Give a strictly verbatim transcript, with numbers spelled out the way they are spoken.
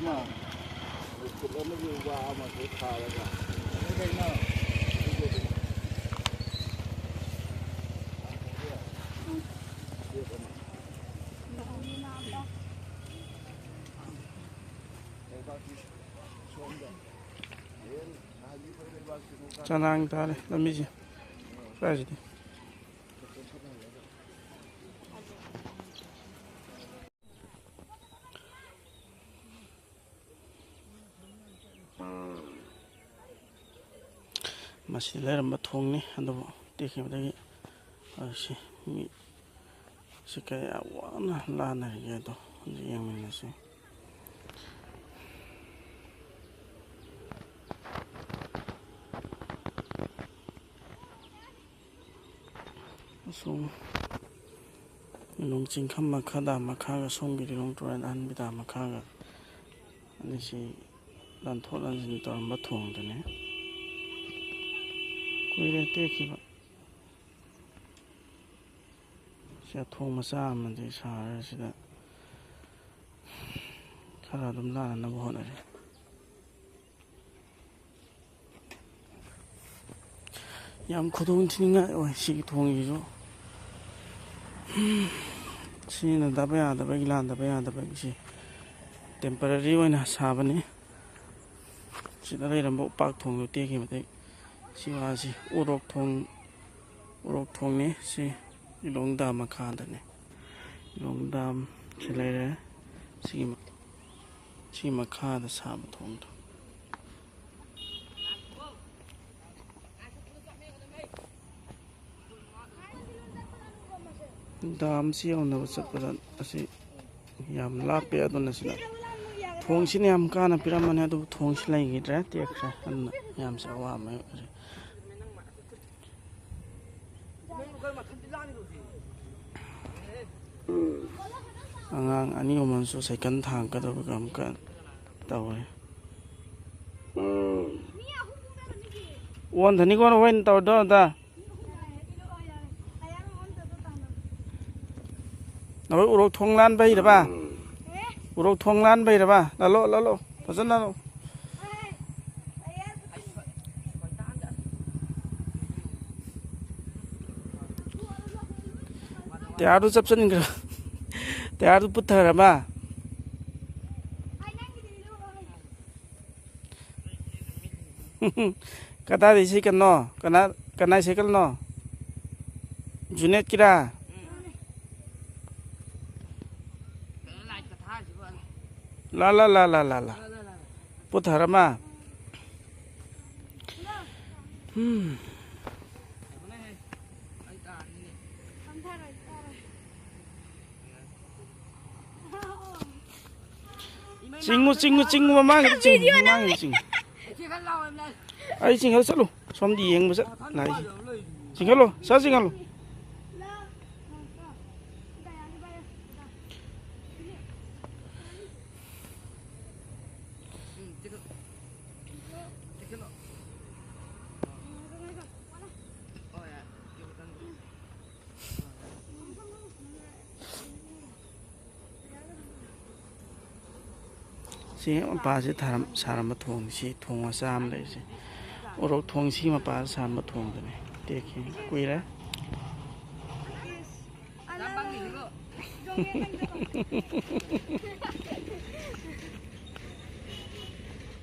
Food ꯑꯃꯒꯤ ꯋꯥ ꯑꯃꯁꯨ ꯊꯥꯔꯒ ꯆꯅꯥꯡ ꯇꯥꯔꯦ ꯂꯝꯕꯤꯁꯦ ꯁ꯭ꯋꯥꯏꯁꯤꯗꯤ꯫ ꯃꯁꯤ ꯂꯩꯔꯝꯕ ꯊꯣꯡꯅꯤ, ꯑꯗꯨꯕꯨ ꯇꯦꯛꯈꯤꯕꯗꯒꯤ ꯁꯤ ꯃꯤ ꯁꯤ ꯀꯌꯥ ꯋꯥꯅ ꯂꯥꯟꯅꯔꯤꯒꯦ ꯑꯗꯣ ꯍꯧꯖꯤꯛ ꯌꯦꯡꯃꯤꯟꯅꯁꯤ꯫ ꯑꯁꯣꯝ ꯂꯤꯂꯣꯡ ꯆꯤꯡꯈꯝ ꯃꯈꯥꯗ ꯃꯈꯥꯒ ꯁꯣꯝꯒꯤ ꯂꯤꯂꯣꯡ ꯇꯨꯔꯦꯜ ꯑꯍꯟꯕꯤꯗ ꯃꯈꯥꯒ ꯑꯅꯤꯁꯤ ꯂꯥꯟꯊꯣꯛ ꯂꯥꯟꯁꯤꯟ ꯇꯧꯔꯝꯕ ꯊꯣꯡꯗꯨꯅꯤ꯫ ꯀꯨꯏꯔꯦ ꯇꯦꯛꯈꯤꯕ꯫ ꯁꯤ ꯊꯣꯡ ꯃꯆꯥ ꯑꯃꯗꯤ ꯁꯥꯔꯦ꯫ ꯁꯤꯗ ꯈꯔ ꯑꯗꯨꯝ ꯂꯥꯟꯅꯅꯕ ꯍꯣꯠꯅꯔꯤ꯫ ꯌꯥꯝ ꯈꯨꯗꯣꯡ ꯊꯤꯅꯤꯡꯉꯥꯏ ꯑꯣꯏ ꯁꯤꯒꯤ ꯊꯣꯡꯁꯤꯁꯨ꯫ ꯁꯤꯖꯤꯟꯅꯗꯕ ꯌꯥꯗꯕꯒꯤ, ꯂꯥꯟꯗꯕ ꯌꯥꯗꯕꯒꯤ ꯁꯤ temporary ꯑꯣꯏꯅ ꯁꯥꯕꯅꯤ꯫ ꯁꯤꯗ ꯂꯩꯔꯝꯕ ꯎꯄꯥꯛ ꯊꯣꯡꯗꯨ ꯇꯦꯛꯈꯤꯕꯗꯒꯤ ꯁꯤ ꯋꯥꯁꯤ ꯎꯔꯣꯛ ꯊꯣꯡ, ꯎꯔꯣꯛ ꯊꯣꯡꯅꯤ꯫ ꯁꯤ ꯂꯤꯂꯣꯡ dam ꯃꯈꯥꯗꯅꯤ꯫ ꯂꯤꯂꯣꯡ dam ꯁꯤ ꯂꯩꯔꯦ꯫ ꯁꯤꯒꯤ ꯃ-, ꯁꯤ ꯃꯈꯥꯗ ꯁꯥꯕ ꯊꯣꯡꯗꯣ꯫ Dam ꯁꯤ ꯌꯧꯅꯕ ꯆꯠꯄꯗ ꯑꯁꯤ ꯌꯥꯝ ꯂꯥꯞꯄꯦ꯫ ꯑꯗꯨꯅ ꯁꯤꯗ ꯊꯣꯡꯁꯤꯅ ꯌꯥꯝ ꯀꯥꯟꯅ ꯄꯤꯔꯝꯕꯅꯤ, ꯑꯗꯨꯕꯨ ꯊꯣꯡꯁꯤ ꯂꯩꯈꯤꯗ꯭ꯔꯦ, ꯇꯦꯛꯈ꯭ꯔꯦ꯫ ꯑꯗꯨꯅ ꯌꯥꯝꯁꯨ ꯑꯋꯥꯕ ꯃꯥꯌꯣꯛꯅꯔꯦ꯫ ꯑꯉꯥꯡ ꯑꯅꯤ ꯑꯍꯨꯝ ꯑꯃꯁꯨ ꯁꯥꯏꯀꯜ ꯊꯥꯡꯒꯗꯕꯒ ꯑꯃꯨꯛꯀ ꯇꯧꯔꯦ꯫ ꯑꯣꯟꯊꯅꯤꯀꯣ ꯅꯈꯣꯏꯅ ꯇꯧꯔꯗꯣ ꯑꯝꯇ꯫ ꯅꯈꯣꯏ ꯎꯔꯣꯛ ꯊꯣꯡ ꯂꯥꯟꯕ ꯍꯩꯔꯕ? ꯎꯔꯣꯛ ꯊꯣꯡ ꯂꯥꯟꯕꯩꯔꯕ? ꯂꯥꯜꯂꯣ, ꯂꯥꯜꯂꯣ꯫ ꯐꯖꯅ ꯂꯥꯜꯂꯣ꯫ ꯇꯌꯥꯔꯗꯨ ꯆꯞꯁꯤꯟꯈ꯭ꯔ-, ꯇꯌꯥꯔꯗꯨ ꯄꯨꯊꯔꯕ? ꯀꯗꯥꯏꯗꯩ ꯁꯥꯏꯀꯜꯅꯣ? ꯀꯅꯥ, ꯀꯅꯥꯏ ꯁꯥꯏꯀꯜꯅꯣ? ꯖꯨꯅꯦꯠꯀꯤꯔꯥ? ꯂꯥ, ꯂꯥ, ꯂꯥ, ꯂꯥ, ꯂꯥ, ꯂꯥ꯫ ꯄꯨꯊꯔꯃ꯫ ꯎꯝ꯫ ꯆꯤꯡꯉꯨ, ꯆꯤꯡꯉꯨ, ꯆꯤꯡꯉꯨ, ꯃꯃꯥꯡꯒꯤꯗ ꯆꯤꯡꯉꯨ, ꯃꯃꯥꯡꯒꯤꯗ ꯆꯤꯡꯉꯨ꯫ ꯑꯩ ꯆꯤꯡꯍꯜꯂꯨ ꯆꯠꯂꯨ꯫ ꯁꯣꯝꯗꯤ ꯌꯦꯡꯕ ꯆꯠ ꯂꯥꯛꯏꯁꯦ꯫ ꯆꯤꯡꯍꯜꯂꯨ, ꯁꯠ ꯆꯤꯡꯍꯜꯂꯨ꯫ ꯁꯤ ꯃꯄꯥꯁꯤ ꯊꯥꯔꯝ-, ꯁꯥꯔꯝꯕ ꯊꯣꯡꯅꯤ꯫ ꯁꯤ ꯊꯣꯡ ꯃꯆꯥ ꯑꯃ ꯂꯩꯔꯤꯁꯦ꯫ ꯎꯔꯣꯛ ꯊꯣꯡ ꯁꯤ ꯃꯄꯥꯗ ꯁꯥꯔꯝꯕ ꯊꯣꯡꯗꯨꯅꯤ꯫ ꯇꯦꯛꯈꯤ꯫ ꯀꯨꯏꯔꯦ꯫